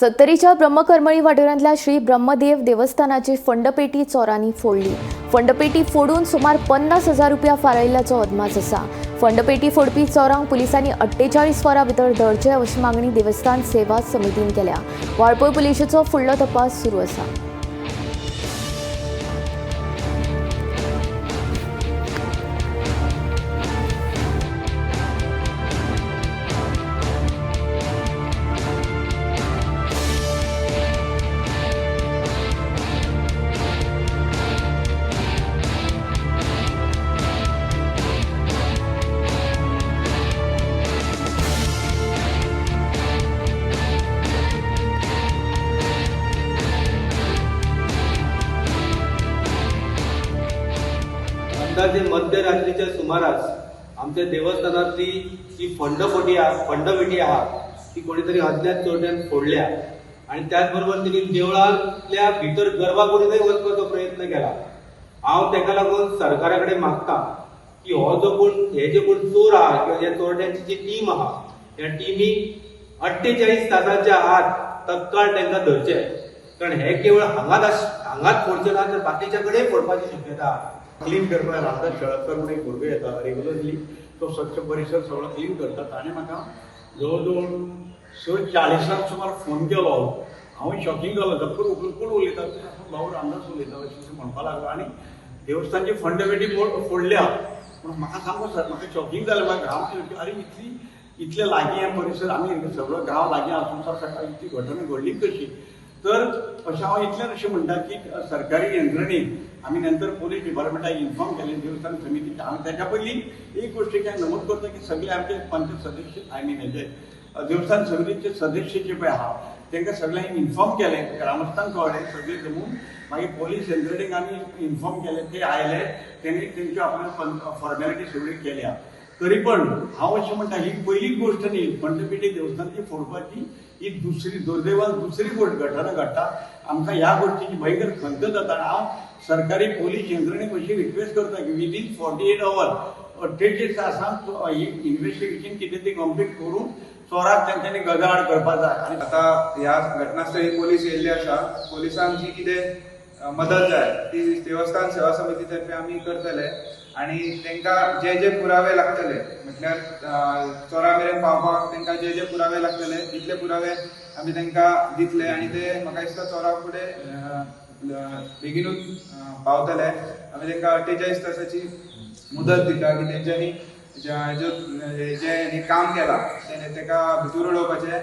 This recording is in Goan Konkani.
सत्तरीच्या ब्रह्मकरमळी वाठारांतल्या श्री ब्रह्मदेव देवस्थानाची फंडपेटी चोरांनी फोडली. फंडपेटी फोडून सुमार 50,000 रुपया फारायिल्ल्याचो अदमास आसा. फंडपेटी फोडपी चोरांक पुलिसांनी 48 वरां भितर धरचे अशी मागणी देवस्थान सेवा समितीन केल्या. वाळपय पुलिशेचो फुडलो तपास सुरू आसा. अंदाजे मध्यरात्रीच्या सुमारास आमच्या देवस्थानातली जी फंडपेटी आहा ती कोणीतरी अज्ञात चोरट्यान फोडल्या आणि त्याचबरोबर तिने देवळांतल्या भितर गर्भाकुडीनय वचपाचो प्रयत्न केला. हांव तेका लागून सरकारा कडेन मागता की हो जो कोण हे जे कोण चोर आहा किंवा ह्या चोरट्यांची जी टीम आहा ह्या टिमीक 48 तासांच्या आत तत्काळ तांकां धरचे, कारण हे केवळ हांगाच फोडचे ना तर बाकीच्या कडेन फोडपाची शक्यता आहा. क्लीन करपाक रामदास शेळपकर म्हणून एक भुरगो येता रेगुलरली, तो स्वच्छ परिसर सगळो क्लीन करता. ताणें म्हाका जवळ जवळ 6:40 सुमार फोन केलो. हांव शॉकिंग जालो. झप्पर उखलून कोण उलयता, भाऊ रामदास उलयता अशें म्हणपाक लागलो आनी देवस्थानची फंड पेटी फोडल्या पूण म्हाका सांगो सर, म्हाका शॉकिंग जालें. म्हाका गांव अरे इतले लागीं हे परिसर, आमी सगळो गांव लागीं आसून सर सकाळी इतली घटना घडली कशी? तर अशें हांव इतल्यान अशें म्हणटा की सरकारी यंत्रणेक आमी नंतर पोलीस डिपार्टमेंटाक इन्फॉर्म केलें, देवस्थान समितीच्या. हांव तेच्या पयलीं एक गोश्ट काय नमूद करता की सगळे आमचे पंचायत सदस्य, I mean हेजे देवस्थान समितीचे सदस्य जे पळय आहा तांकां सगळ्यांक इन्फॉर्म केलें, ग्रामस्थांक कळ्ळें, सगळें जमून मागीर पोलीस यंत्रणेक आमी इन्फॉर्म केलें. ते आयले, तेणी तेंच्यो आपल्यो फॉर्मेलिटी सगळ्यो केल्या. तरी पण हांव अशें म्हणटा, ही पयलीच गोश्ट न्ही, फंडपेटी देवस्थानची फोडपाची ही दुसरी, दुर्दैवान दुसरी गोश्ट घटना घडटा. आमकां ह्या गोश्टीची भयंकर खंत जाता आनी हांव सरकारी पोलीस यंत्रणेक अशी रिक्वेस्ट करता की विदीन 48 our, 48 तासांत ही इन्व्हेस्टिगेशन कितें ती कंप्लीट करून चोराक तेंच्यांनी गजाआड करपाक जाय. आनी आता ह्या घटनास्थळी पोलीस येयल्ले आसा. पोलिसांक जी कितें मदत जाय ती देवस्थान सेवा समिती तर्फे आमी करतले आनी तांकां जे जे पुरावे लागतले, म्हटल्यार चोरा मेरेन पावपाक तांकां जे जे पुरावे लागतले तितले पुरावे आमी तांकां दितले आनी ते म्हाका दिसता चोरा फुडें बेगिनूच पावतले. आमी तांकां 48 तासाची मुदत दिता की तेंच्यांनी जे काम केलां तें ताका भितर उडोवपाचें.